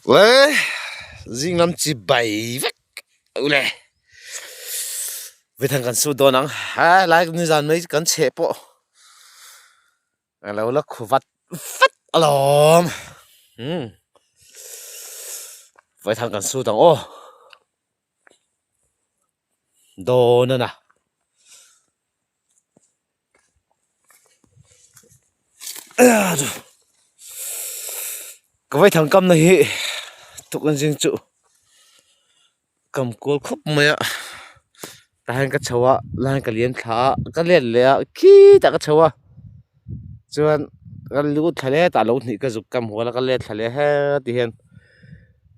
Le zing lam chi bai vek ule vithang kan su dawn ang ha lai nizan mai kan chheh pawh a lo la khu vat vat alawm umm vaithang kan sut ang aw dawn a na. Ka vaithang kamna hi tukin zing chu kam kual khawp mai a tah hian ka chho a lai ka lian thla a ka let leh a khitah ka chho a chuan ka lu thla leh tah lo hnih ka zuk kam hual a ka let thla leh heti hian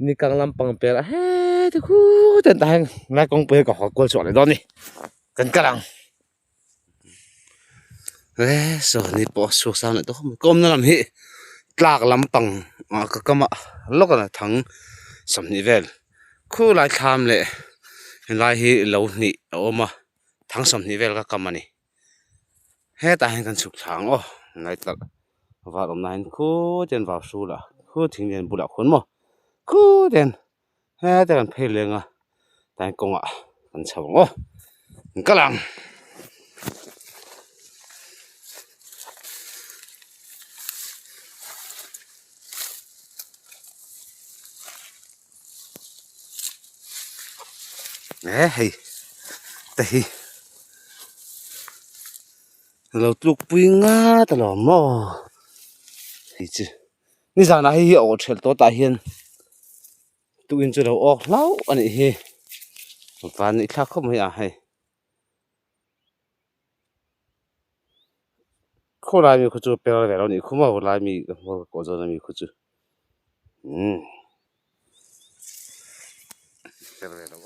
ni kang lampang per a heti khut hian tah hian lai kawngpui hi ka haw kual chhuah leh dawn a ni kan kal ang. He sawhni pawh a chhuak sang leh tawh khawp mai ka awmna lam hi tlak lampang ah ka kam a lawk a thang sawmhnih vel khulai thlam leh helai hi lo hnih a awm a thang sawmhnih vel ka kam a ni hetah hian kan chhuk thla ang aw ngai tlat var awmna hian khut hian vau hrul a khu thing lian bulah khuan maw khut hian. Heta kan phei leng a tlai kawngah kan chho ang aw an kal ang. E hei te hi lo tluk pui ngat alawm maw hei chu. Nizanah hei hi a awh ṭhelh tawh tah hian tukin chu lo awk hlauh a nih hi van nih thlak khawp mai a hei khawlai mi khu chu per ve lo nih khu maw lai mi ka hmuh pawh zawn ami khu chu umm per ve lo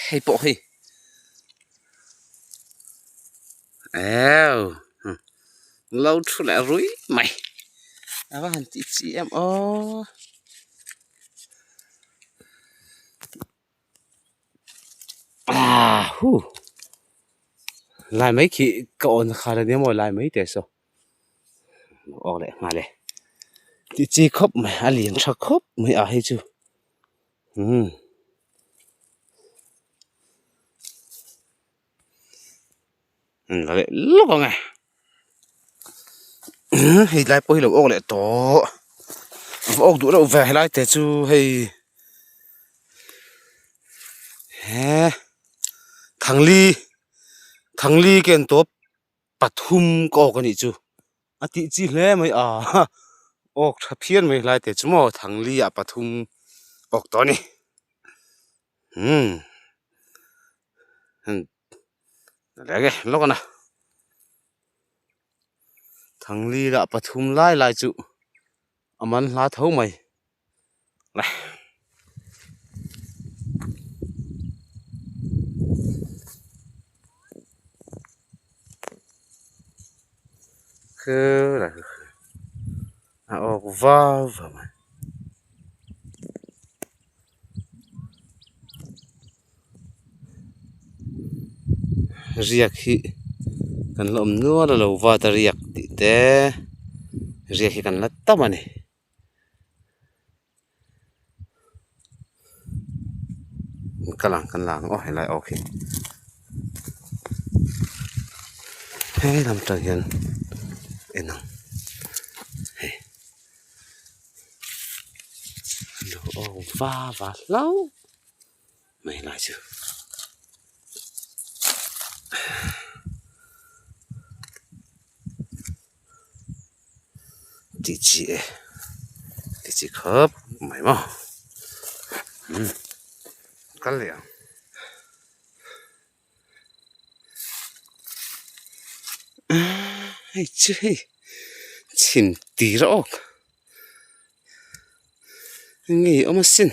hei pawh hei eww. Lo thu leh rui mai a va han tih chi em aw ah hu lai mai khi ka awn kha la nia maw lai mai te saw awk leh nghal e tih chi khawp mai a lian tha khawp mai a hei chu umm. La leh lawk ang e hei lai pawh hi lo awk leh tawh a va awk duh reuh ve helai te chu hei he thangli thangli ken tawp pathum ka awk a nih chu a tih chi hle mai a awk tha phian mai helai te chu maw thangli ah pathum awk tawh a ni umm. Reng e lawk a na thangli lah pathum lai lai chu a man hla tho mai le. A awk vau vau mai. Riak hi kan la awm nual a lo vat a riak tih te riak hi kan la tam a ni. Ka lang kan la ang aw helai awk hi he lam tang hian en ang hei lo awk va va hlauh mai lai chu. Tih chi e tih chi khawp mai maw umm kal leh ang. Hei chu hei chhim tir a awk nge awm asin.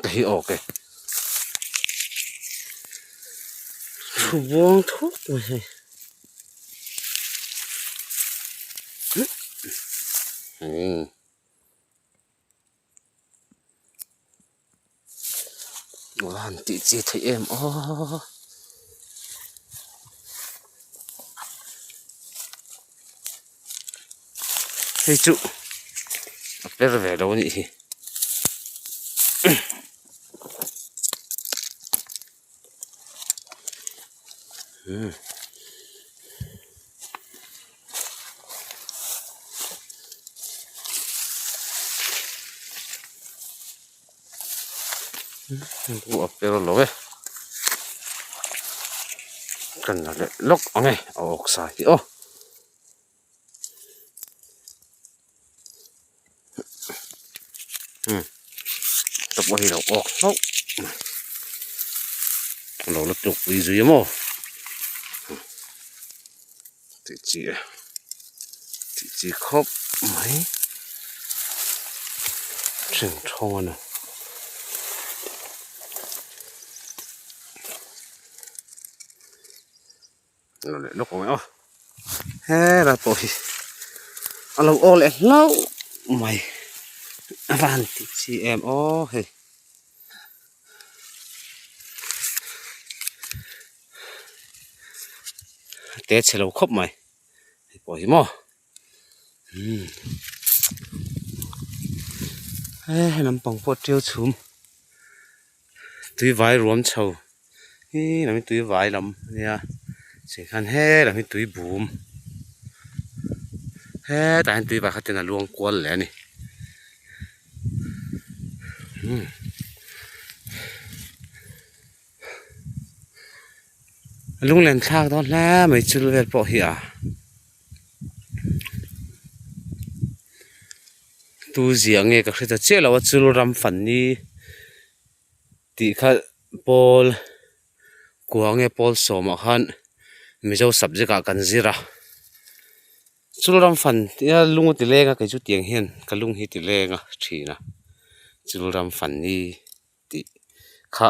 Ka hi awk e thu buang thuk mai hei A han tih chi theih em aw. Hei chu a per ve lo a nih hi. A per lo e kan la leh lawk ang e a awk sa hi aw. Ta pawh hi lo awk hlauh mai a lo la tluk pui zui a maw tih chi e tih chi khawp mai hring thawng a ni. Lo leh lawk awm e aw helai pawh hi a lo aw leh hlauh mai a van tih chi em aw hei a te chhe lo khawp mai hei pawh hi maw umm he lampang pawh tiau chhum tui vai ruam chho hi lam hi tui vai lam a nia chheh khan he lam hi tui bum hetah hian tui vai kha ten a luang kual leh a ni umm lunglen thlak dawn hle mai chul vel pawh hi a. Tu ziah nge ka hre ta chiah lo a chul ram fanni tih kha pawl kua nge pawl sawmah khan mizo subject ah kan zir a chul ram fan tia lung a ti leng a kei chu tiang hian ka lung hi ti leng a thin a chul ram fanni tih kha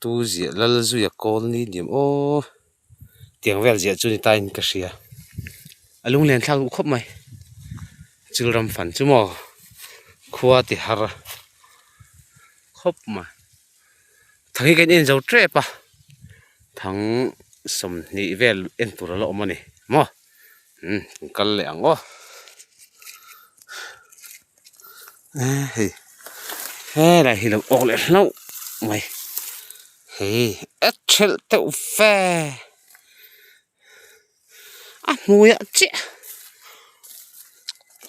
tu ziah lal zuia kawl ni ni em aw tiang vel ziah chu ni ta in ka hria a lunglen thlak duh khawp mai chil ram fan chu maw khua ti har khawp mai thang hi kan en zo tep a thang sawmhnih vel en tur a la awm a ni maw umm kan kal leh ang aw. Hei helai hi lo awk leh hlauh mai hei a thelh deuh fe a hmuiah chiah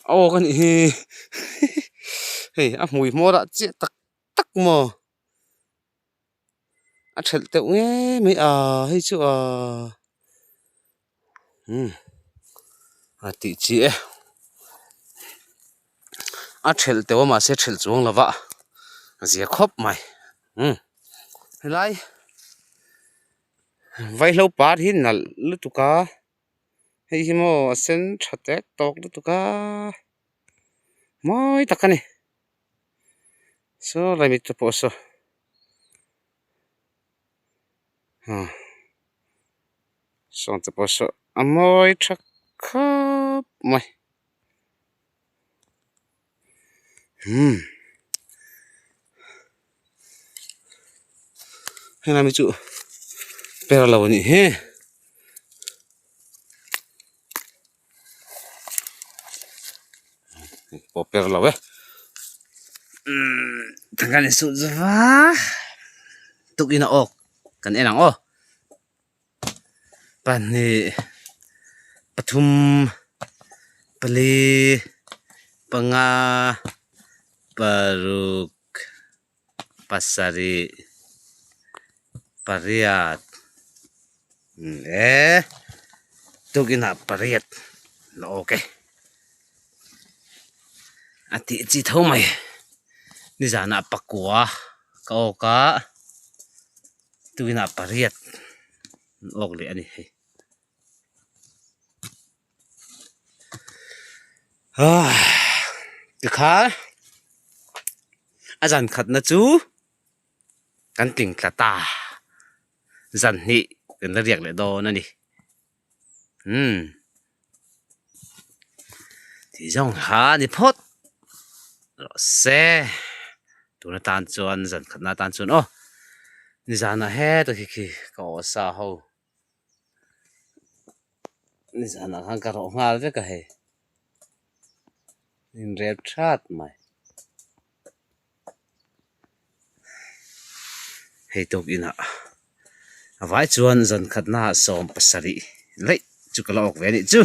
a awk a nih hi hei a hmui hmawrah chiah tak tak maw a thelh deuh ngei mai a hei chu ahh umm a tih chi e a thelh teuh a mahse a thelh chuang lo va a zia khawp mai umm helai vaihlo par hi nalh lutuk a hei hi maw a sen tha tek tawk lutuk a mawi tak a ni saw lai mi te pawh saw Sawn te pawh saw a mawi tha khawp mai umm helai mi chu per lo a nih hi. Pawh per lo e umm thangkhan in suh zova tukin a awk kan en ang aw pahnih pathum pali panga paruk pasarih pariat eh tukin ah pariat la awk e a tih chi tho mai nizanah pakua ka awk a tukin ah pariat an awk leh a ni hei. Tikhan a zan khatna chu kan tling tla ta zan hnih kan la riak leh dawn a ni umm tih zawng kha a ni phawt rawh se. Tun atan chuan zan khatna atan chuan aw nizanah heta khi khi ka awh sa ho nizanah khan ka rawh nghal vek a hei inrep that mai hei tawk inah a vai chuan zan khatnaah 70 laih chu ka la awk ve a nih chu.